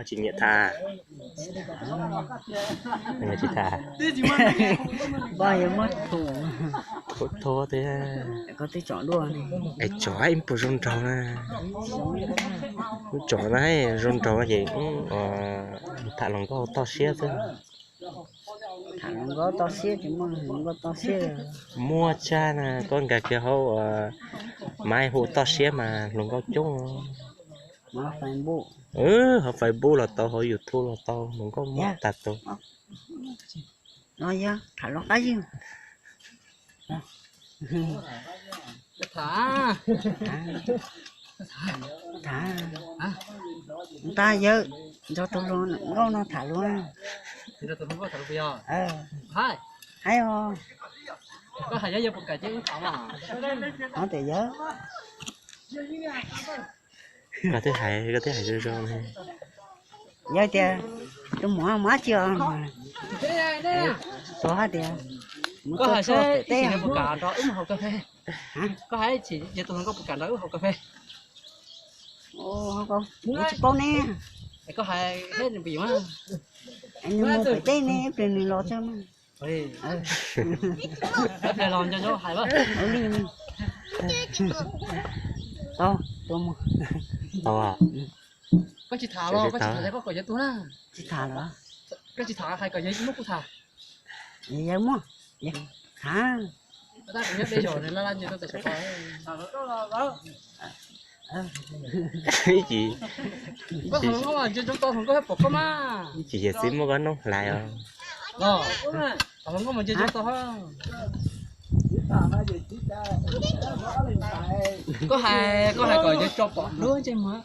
Tsis nyiam tham. Tsis tham. Koj yuav muab thu, thu thiab. Koj twb tsom dua ne. Es tsom ib puas zoo nraug na. Tsom na, zoo nraug ces tham hluas nkauj toj siab xwb. Tham hluas nkauj toj siab ces muaj hluas nkauj toj siab. Muaj tshaj na, koj nkag kiag hauv Maiv hu toj siab mas hluas nkauj coob. Hauv Facebook los tau, hauv YouTube los tau, hluas nkauj muaj tag tus. No yog tham hluas qab yug. Tham, tham, ntag yawg, nrog tus hluas nkauj no tham hluas. Haib os. Koj hais yawg, yawg puas kam coj wb tham? Hov tias yawg, koj twb hais, koj twb hais zoo zoo. Yog tias tus muam mus dab tsi os? Tus hais tias mus txog txog pem teb, puas kam nrog wb mus haus kas fes? Koj hais tsis yog tus hluas nkauj puas kam nrog wb haus kas fes? Kuv tsis paub ne. Koj hais thiab nws pim mas. Nws mus pem teb ne, ib pliag nws los txog mas. Ib pliag los nco ntsoov hais. Tau, tau mus. Tau. Koj tsis tham los, koj tsis tham, koj kom yawg tuag na. Tsis tham los? Koj tsis tham, hais kom yawg muab kuv tham. Yawg muab, tham. Tab kuv nyob deb zos nws laj laj nce rau tes saum ko. Ib chim, koj tham hluas nkauj mas ntsia ntsoov tau hluas nkauj thiaj pom koj mas. Ib chim yawg txiv muab koj noob hlais os. Tham hluas nkauj mas ntsia ntsoov tau. Koj hais, koj hais kom yawg tso pom nruab ntsej muag.